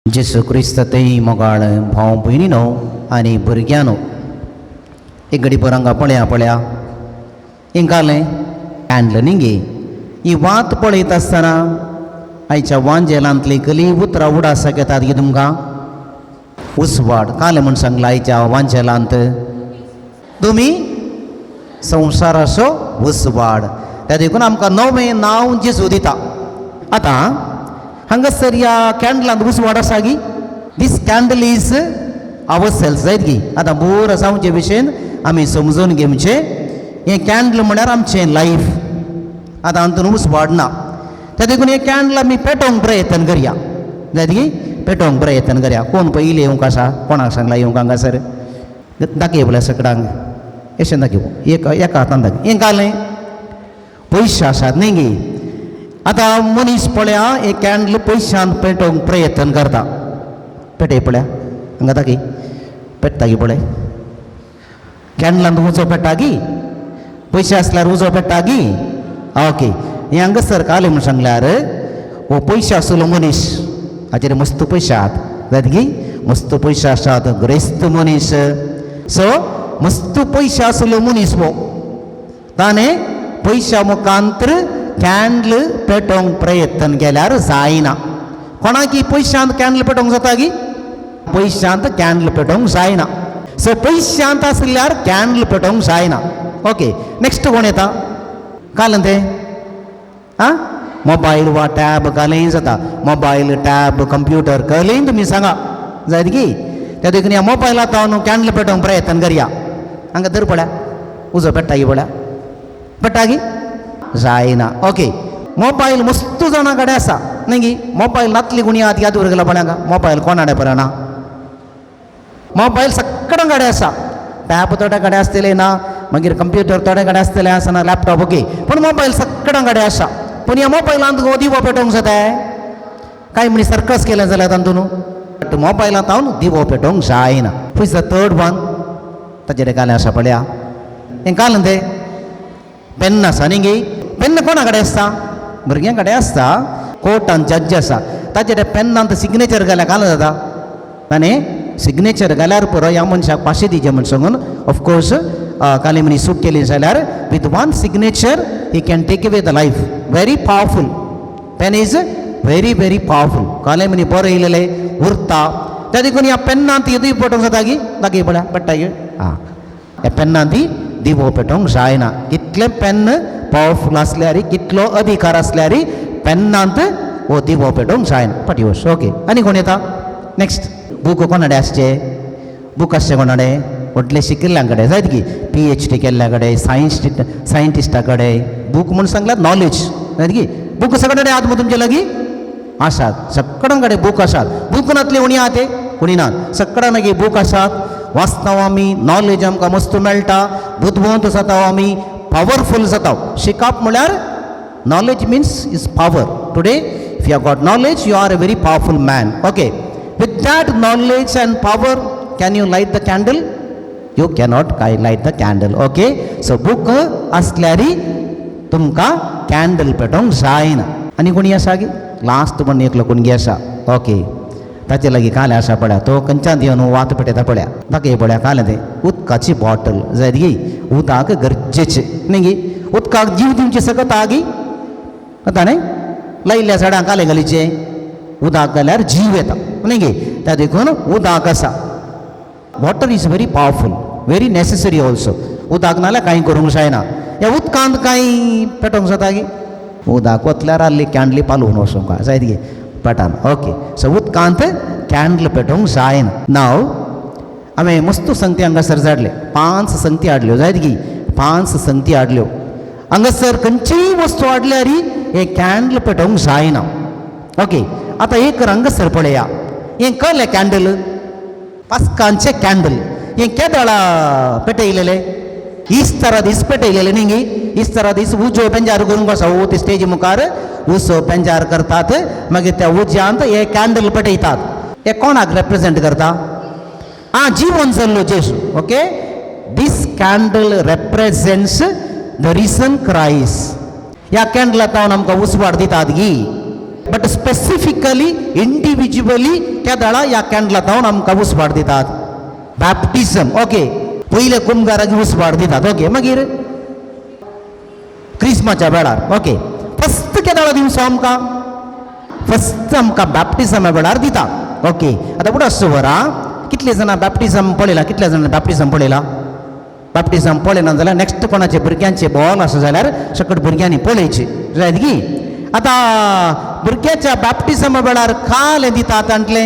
जेजू क्रिस्त तेय मोगाळ भाव भयणीनो आनी भुरग्यांनो, एक घडी हांगा पळया पळया हिंगालें कॅन्डल न्ही गे. ही वात पळयता आसतना आयच्या वांजेलांतली कली उतरां उडासाक येतात गे तुमकां. उजवाड कालें म्हूण सांगलां आयच्या वांजेलांत, तुमी संवसाराचो उजवाड. त्या देखून आमकां नवें नांव जेजू दिता. आतां हांगासर ह्या कॅन्डलांत उजवाड आसा गी. This candle is our self जायत गी. आतां बोर आसा आमचे भशेन आमी समजून घेवचें. हें कॅन्डल म्हळ्यार आमचें लायफ. आतां हातून उजवाड ना, त्या देखून हें कॅन्डल आमी पेटोवंक प्रयत्न करया जायत गी. पेटोवंक प्रयत्न करया. कोण पयलीं येवंक आसा? कोणाक सांगला येवंक? हांगासर दाखय पळय सगळ्यांक. अशें दाखय, एक एका हातान दाखय. हें घालें पयशे आसात न्ही गी. आतां मनीस पळया एक कॅन्डल पयशान पेटोवंक प्रयत्न करता. पेटय पळया, हांगा दाखय, पेट्टा गी पळय. कॅन्डलांत उजो पेट्टा गी, पयशे आसल्यार उजो पेट्टा गी. ओके, हें हांगासर कालें म्हूण सांगल्यार हो पयशे आसलो मनीस, हाचेर मस्त पयशे आहात जायत गी. मस्त पयशे आसात, ग्रेस्त मनीस. सो मस्त पयशे आसलो मनीस हो, ताणें पयशा मुखांतर कॅन्डल पेटोवंक प्रयत्न केल्यार जायना. कोणाकी पयशांत कॅन्डल पेटोवंक जाता गी? पयशांत कॅन्डल पेटोवंक जायना. सो पयशांत आसल्यार कॅन्डल पेटोवंक जायना. ओके, नेक्स्ट कोण येता? काल तें आं मोबायल वा टॅब कालेंय जाता. मोबायल, टॅब, कंप्युटर कहलेंय तुमी सांगा जायत की. त्या देखून ह्या मोबायलांत हांव कॅन्डल पेटोवंक प्रयत्न करया. हांगा धर पळया, उजो पेट्टा गी पळया, पेट्टा गी? जायना. ओके, मोबायल मस्त जाणां कडेन आसा न्ही गी. मोबायल नातली कोणी आत याद उरगला पळय. हांगा मोबायल कोणा कडेन ना? मोबायल सगळ्यां कडेन आसा. टॅब थोड्या कडेन आसतले ना, मागीर कंप्युटर थोड्या कडेन आसतले आसना, लॅपटॉप. ओके, पूण मोबायल सगळ्यां कडेन आसा. पूण ह्या मोबायलांत गो दिवो पेटोवंक जाता काय म्हणी सर्कस केलें जाल्यार तातूंत मोबायलांत हांव दिवो पेटोवंक जायना. Who is the third one? ताचेर कालें आसा पळया. हें कालें तें पेन्न आसा न्ही गे. पेन्न कोणा कडेन आसता? भुरग्यां कडेन आसता. कोर्टान जज्ज आसा, ताचेर त्या पेन्नांत सिग्नेचर घाल्यार काल जाता. ताणें सिग्नेचर घाल्यार पुरो, ह्या मनशाक पाशे दिवचे म्हण सांगून. ऑफकोर्स काली म्हणी चूक केली जाल्यार with one signature he can take away the life. Very powerful pen is, very very powerful. काले म्हणी बरें येयलेलें उरता. त्या देखून ह्या पेन्नांत दिवो पेटोवंक जाता गी? दाखय पळया, पेट्टा गी? आं, ह्या पेन्नांत दिवो पेटोवंक जायना. कितलें पेन्न पावरफूल आसल्यार, कितलो अधिकार आसल्यार पेन्नांत हो दिवो पेटोवंक जायना. फाटी वच. ओके, आनी कोण येता नेक्स्ट? बूक कोणाडे आसचे? बूक आसचे कोणाडे? व्हडले शिकिल्ल्यां कडेन जायत की, पीएचडी केल्ल्या कडेन, सायन्स सायंटिस्टा कडेन. बूक म्हूण सांगल्यार नॉलेज जायत की. बूक सगळे कडेन आहात मग तुमचे लागीं आसात. सगळ्यां कडेन बूक आसात. बूक नातले कोणी आहा ते कोणी ना. सगळ्यां लागीं बूक आसात. वाचता आमी, नॉलेज आमकां मस्त मेळटा, बुदवंत जाता आमी, पावरफूल जाता. शिकप म्हळ्यार knowledge means is power. Today if you have got knowledge, you are a very powerful man. Okay, with that knowledge and power, can you light the candle? You cannot light the candle. Okay, so book असल्यारी तुमकां candle पेटोवंक जायना. आनी कोणी आसा गी? Last म्हण एकलो कोणगी आसा. Okay, ताचे लागीं कालें आसा पळया. तो खंयच्यान येवन वात पेटयता पळया, दाखय पळया कालें तें. उदकाची बॉटल जायत गी. उदक गरजेचें न्ही गी. उदकाक जीव दिवचें सकत आहा गी. आतां न्ही लायिल्ल्या झाडांक कालें घालीचें, उदक घाल्यार जीव येता न्ही गी. त्या देखून उदक आसा. Water is very powerful, very necessary also. उदक नाल्यार कांय करूंक जायना. ह्या उदकांत कांय पेटोवंक जाता गी? उदक वतल्यार आहली कॅन्डली पालोवन वचूंक जायत गी पेटान. ओके, सो उदकांत कॅन्डल पेटोवंक जायना. नाव हांवें मस्त संगती हांगासर जाडले, पांच संगती हाडल्यो जायत गी. पांच संगती हाडल्यो हांगासर. खंयचीय वस्तू हाडल्यार हें कॅन्डल पेटोवंक जायना. ओके, आतां एक हांगासर पळया. हें कहलें कॅन्डल? पास्कांचें कॅन्डल. हें केदळा पेटयलेलें? इस्तरा दीस पेटयलेलें न्ही गी. इस्तरा दीस उजो पेंजार करूंक आसा. ओ ते स्टेजी मुखार उसो पेंजार करतात, मागीर त्या उज्यांत हे कॅन्डल पेटयतात. हे कोणाक रेप्रेजेंट करता? आं, जिवन जाल्लो जेजू. Okay, this candle represents the risen Christ. ह्या कॅन्डलांत आमकां उजवाड दितात गी. बट स्पेसिफिकली इंडिविज्युअली त्या दळा ह्या कॅन्डला जावन आमकां उजवाड दितात. बॅप्टिझम, ओके, पयले कुमगाराक उजवाड दितात. ओके, मागीर क्रिस्माच्या वेळार, ओके, फस्त केदाळा दिवचो आमकां? फस्त आमकां बॅप्टिझमा वेळार दिता. ओके, आतां उडास वरा कितले जाणां बॅप्टिझम पळयला? कितल्या जाणां बॅप्टिझम पळयला? बॅप्टिझम पळयना जाल्यार नेक्स्ट कोणाचे भुरग्यांचे बॉल आसा जाल्यार सकट भुरग्यांनी पळयची जायत की. आतां भुरग्याच्या बॅप्टिझमा वेळार काल दितात आंटले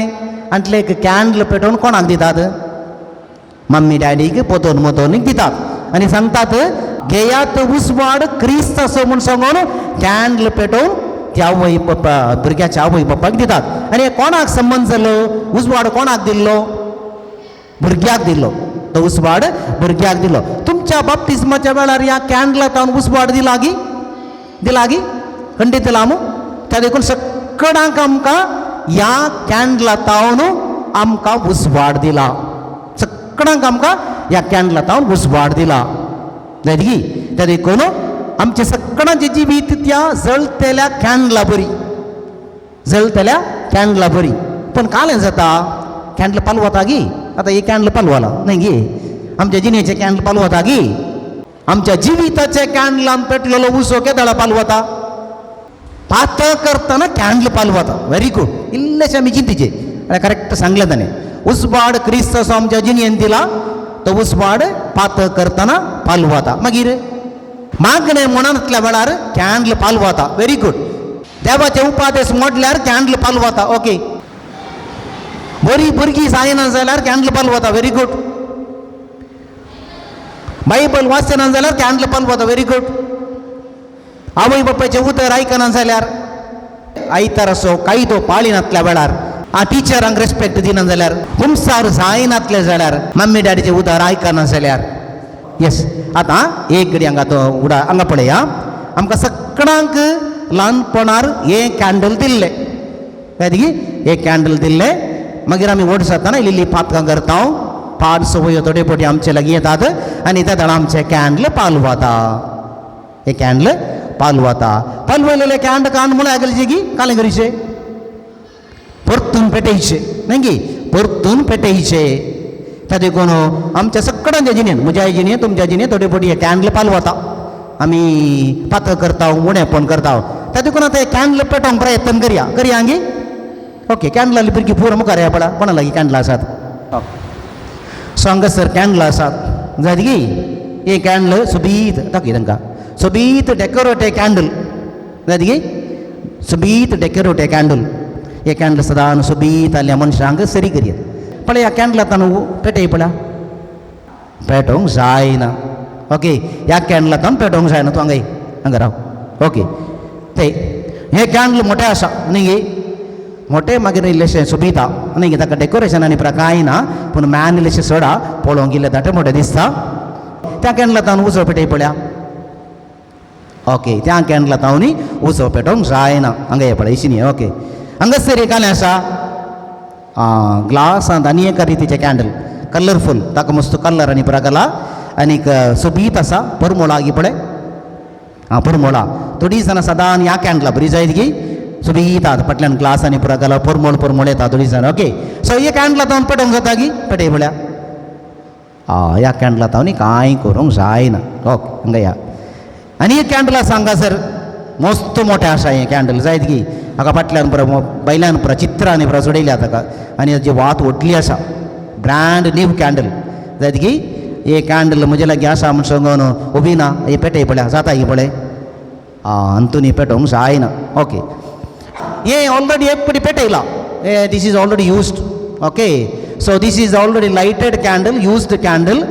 आंटले एक कॅन्डल पेटोवन कोणाक दितात? मम्मी डॅडीक, पोतोन मोतोनीक दितात आनी सांगतात घेयात उजवाड क्रिस्त असो म्हूण सांगून कॅन्डल पेटोवन त्या आवय पप्पा भुरग्याच्या आवय पप्पाक दितात. आनी कोणाक संबंद जालो? उजवाड कोणाक दिल्लो? भुरग्याक दिल्लो. तो उजवाड भुरग्याक दिलो. तुमच्या बाप्तिस्माच्या वेळार ह्या कॅन्डला तावन उजवाड दिला गी? दिला गी? खंडीत दिला मू. त्या देखून सगळ्यांक आमकां ह्या कॅन्डला तावन आमकां उजवाड दिला. सगळ्यांक आमकां ह्या कॅन्डला तावन उजवाड दिला जायत की. त्या देखून आमचें सगळ्यांचें जिवीत त्या जळतेल्या कॅन्डला बरी, जळतेल्या कॅन्डला बरी. पूण कालें जाता कॅन्डल पालवता गी. आतां ही कॅन्डल पालवला न्हय गी? आमच्या जिणेचें कॅन्डल पालवता गी? आमच्या जिविताच्या कॅन्डलान पेटलेलो उसो केदळा पालवता? पातक करतना कॅन्डल पालवता. व्हेरी गुड, इल्लेशें आमी चिंतीचें करेक्ट सांगलें ताणें. उजवाड क्रिस्त असो आमच्या जिणेन दिला, तो उजवाड पातक करतना पालवता. मागीर मागणें म्हणतल्या वेळार कॅन्डल पालवता. Very good. देवाचे उपादेश मोडल्यार कॅन्डल पालवता. ओके, बरी भुरगीं जायना जाल्यार कॅन्डल पालवता. Very good. बायबल वाचना जाल्यार कॅन्डल पालवता. Very good. आवय बापायचें उतर आयकना जाल्यार, आयतार असो कायदो पाळिनातल्या वेळार, आ टिचरांक रेस्पेक्ट दिना जाल्यार, कुमसार जायनातले जाल्यार, मम्मी डॅडीचें उतर आयकना जाल्यार. येस, आतां एक घडी हांगा तो उडा हांगा पळया. आमकां सगळ्यांक ल्हानपणार हें कॅन्डल दिल्लें कळ्ळें की? हें कॅन्डल दिल्लें. मागीर आमी व्हड जातना इल्ली इल्ली पातकां करता, पाड संवयो थोडे फावटी आमचे लागीं येतात आनी त्या दळा आमचें कॅन्डल पालवता. हे कॅन्डल पालवता. पालवलेले कॅन्ड कान म्हळ्यार की कालें करीचे परतून पेटयचे न्हय की? परतून पेटयचे. त्या देखून आमच्या सगळ्यांच्या जिणेन, म्हज्या जिणेन, तुमच्या जिणेन थोडे फावटी हे कॅन्डल पालवता. आमी पातक करता, उणेपण करता. त्या देखून आतां हे कॅन्डल पेटोवंक प्रयत्न करया. करया गी? ओके, कॅन्डल भुरगीं पुरो मुखार या पळय. कोणा लागीं कॅन्डल आसात? सो हांगासर कॅन्डल आसात जायत की. हे कॅन्डल सोबीत दाखय तांकां. सोबीत डेकोरेट कॅन्डल जायत की? सोबीत डेकोरेट कॅन्डल. हे कॅन्डल सदां सोबीत आसल्या मनशांक सरी करयत. पळय, ह्या कॅन्डला पेटय पळया. पेटोवंक जायना. ओके, ह्या कॅन्डला पेटोवंक जायना. तूं हांगा हांगा राव. ओके, ते हे कॅन्डल मोठें आसा न्ही गे? मोठें, मागीर इल्लेशें सोबीत न्ही गे? ताका डेकोरेशन आनी पुरा कांय ना, पूण मॅन इल्लेशें सोडा पळोवंक इल्लें धाटे मोठें दिसता. त्या कॅन्डला तावन उजो पेटय पळया. ओके, त्या कॅन्डला तावनी उजो पेटोवंक जायना. हांगा हे पळय, इशी न्ही? ओके, हांगासर एक आलें आसा ग्लासांत आनी एका रितीचें कॅन्डल, कलरफूल. ताका मस्त कलर आनी पुरा घाला आनीक सोबीत आसा. परमोळा गी पळय. आं, परमोळा. थोडीं जाणां सदां ह्या कॅन्डला बरी जायत की सोबीत आहा. फाटल्यान ग्लास आनी पुरा घाला, परमोळ परमोळ येता थोडीं जाणां. ओके, सो हे कॅन्डला तावन पेटोवंक जाता की? पेटय पळया. आं, ह्या कॅन्डला तावन कांय करूंक जायना. ओके, हांगा या आनी एक कॅन्डल आसा हांगासर, मस्त मोठें आसा हें कॅन्डल जायत की. हाका फाटल्यान पुरो बैल्यान पुरा चित्रां आनी पुरा सोडयल्या ताका आनी ताची वात व्हडली आसा. ब्रँड न्यू कॅन्डल जायत की. हे कॅन्डल म्हजे लागीं आसा म्हूण सांगून उबी ना. हे पेटय पळया, जाता की पळय. आं, अंतूनी पेटोवंक जायना. ओके, हे ऑलरेडी एक फावटी पेटयला. This is already used. Okay, so this is already lighted candle, used candle.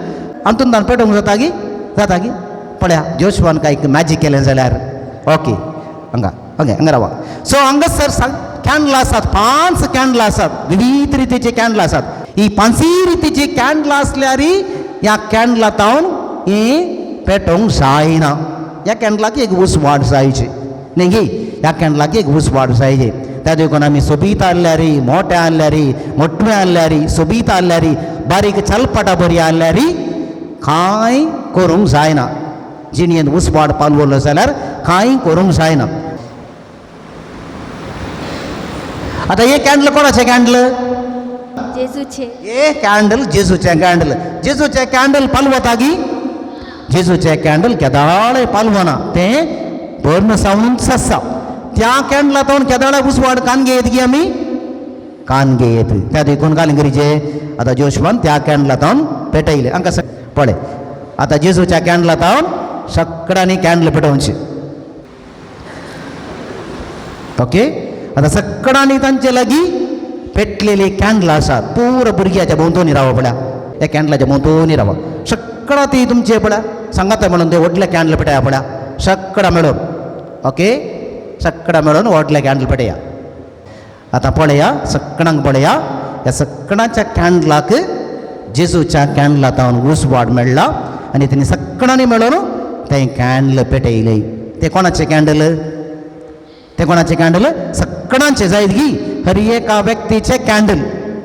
अंतून ताण पेटोवंक जाता की? जाता की पळया. जोशवान काय मॅजीक केलें जाल्यार. ओके, हांगा, ओके, हांगा रावा. सो हांगासर कॅन्डल आसात, 5 कॅन्डल आसात, विविध रितीचे कॅन्डल आसात. ही पांचय रितीची कॅन्डल आसल्यार ह्या कॅन्डला तावन ही पेटोवंक जायना. ह्या कॅन्डलाक एक उजवाड जायची न्ही गी? ह्या कॅन्डलाक एक उजवाड जायचे. त्या देखून आमी सोबीत आहल्यारी, मोठे आहल्यारी, मोटवे आहल्यारी, सोबीत आहल्यारी, बारीक चलपाटा बरी आहल्यारी कांय करूंक जायना. जिणेंत उजवाड पालवलो जाल्यार कांय करूंक जायना. आतां हे कॅन्डल कोणाचें कॅन्डल? जेजूचे. हे कॅन्डल जेजूचें कॅन्डल. जेजूचें कॅन्डल पालवता गी? जेजूचें कॅन्डल केदाळे पालवना, तें बर्ण सावनूच आसा. त्या कॅन्डला तावन केदाळे उजवाड कान घेयत गी आमी? कान घेयत. त्या देखून काल गरीचे आतां जोशवान त्या कॅन्डला तावन पेटयले. हांकां पळय, आतां जेजूच्या कॅन्डला तावन सगळ्यांनी कॅन्डल पेटोवची. ओके, आतां सगळ्यांनी तांचे लागीं पेटलेली कॅन्डलां आसात. पुरो भुरग्याच्या भोंवतणी रावा पळया, त्या कॅन्डलाच्या भोंवतणी रावा. सगळा ती तुमचे पळया सांगाता म्हणून ते व्हडले कॅन्डल पेटया पळया सगळा मेळून. ओके, सगळा मेळून व्हडले कॅन्डल पेटया. आतां पळया, सगळ्यांक पळया, ह्या सगळ्यांच्या कॅन्डलाक जेजूच्या कॅन्डला तावन उजवाड मेळ्ळा आनी तेणी सगळ्यांनी मेळून तें कॅन्डल पेटयलें. तें कोणाचें कॅन्डल? तें कोणाचें कॅन्डल? सगळ्यांचें जायत गी? हर एका व्यक्तीचें कॅन्डल.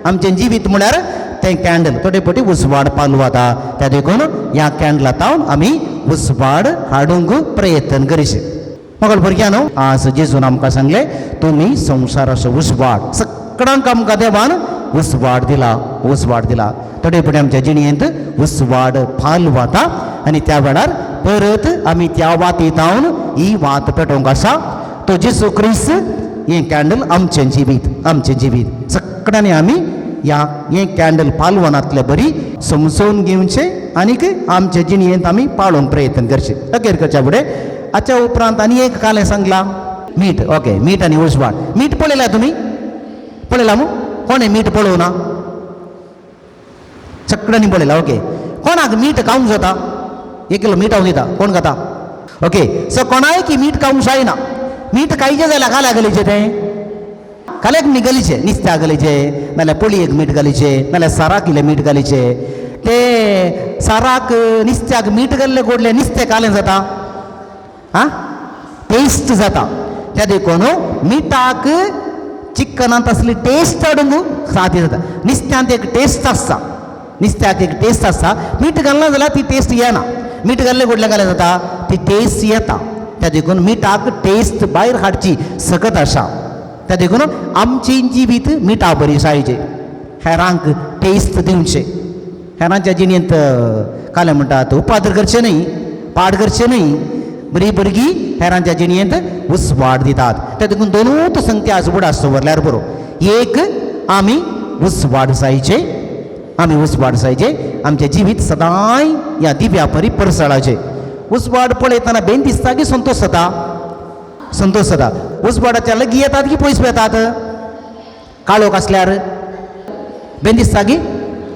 आमचें जिवीत म्हळ्यार तें कॅन्डल थोडे पटी उजवाड पालवता. त्या देखून ह्या कॅन्डला तावन आमी उजवाड हाडूंक प्रयत्न करीचे. मगळ भुरग्यां न्हू, आज जेजून आमकां सांगलें, तुमी संवसाराचो उजवाड. सगळ्यांक आमकां देवान उजवाड दिला, उजवाड दिला. थोडे पटी आमच्या जिणेंत उजवाड पालवता आनी त्या वेळार परत आमी त्या वातीत तावन ही वात पेटोवंक आसा. तो जेजू क्रिस्त हें कॅन्डल आमचें जिवीत, आमचें जिवीत. सगळ्यांनी आमी ह्या हें कॅन्डल पालवनांतले बरी समजून घेवचें आनीक आमचे जिणेंत आमी पाळोवंक प्रयत्न करचे. अखेर करच्या फुडें हाच्या उपरांत आनी एक कालें सांगलां, मीठ. ओके, मीठ आनी उजवाड. मीठ पळयला तुमी? पळयला मू? कोणें मीठ पळोवना? सगळ्यांनी पळयला. ओके, कोणाक मीठ खावंक जाता? एक किलो मीठ हांव दिता, कोण खाता? ओके, सो कोणाय की मीठ खावंक जायना. मीठ खायचें जाल्यार काल्याक घालीचें? तें काल्याक न्ही घालीचें, नुस्त्याक घालीचें, नाल्यार पोळयेक मीठ घालीचें, नाल्यार साराक इल्लें मीठ घालीचें. तें साराक नुस्त्याक मीठ घाल्लें गोडलें नुस्तें कालें जाता, आं टेस्ट जाता. त्या देखून मिठाक चिकनांत असली टेस्ट हाडूंक साध्य जाता. नुस्त्यांत एक टेस्ट आसता, नुस्त्याक एक टेस्ट आसता. मीठ घालना जाल्यार ती टेस्ट येना. मीठ घाल्लें गोडलें घालें जाता, ती टेस्ट येता. त्या देखून मिठाक टेस्ट भायर हाडची सकत आसा. त्या देखून आमची जिवीत मिठा बरी जायचे, हेरांक टेस्ट दिवचें. हेरांच्या जिणेंत कालें म्हणटात उपाद्र करचें न्हय, पाड करचें न्हय. बरी भुरगीं हेरांच्या जिणेंत उजवाड दितात. त्या देखून दोनूच संगती आज उडास दवरल्यार बरो. एक, आमी उजवाड जायचे, आमी उजवाड जायचे. आमचें जिवीत सदांय ह्या दिव्या परी परसळाचें. उजवाड पळयतना बेन दिसता की संतोश जाता, संतोश जाता. उजवाडाच्या लागीं येतात की पयस येतात? काळोख आसल्यार बेन दिसता की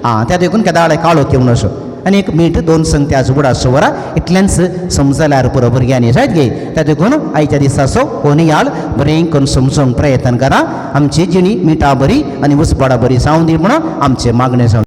आं. त्या देखून केदाळे काळोख येवन असो आनी एक मीठ दोन संगती आज उडास दवरा. इतलेंच समजल्यार पुरो भुरग्यांनी जायत गे. त्या देखून आयच्या दिसाचो कोनियाळ बरें करून समजूंक प्रयत्न करा. आमची जिणी मिठा बरी आनी उजवाडा बरी जावं दी म्हणून आमचें मागणें जावं.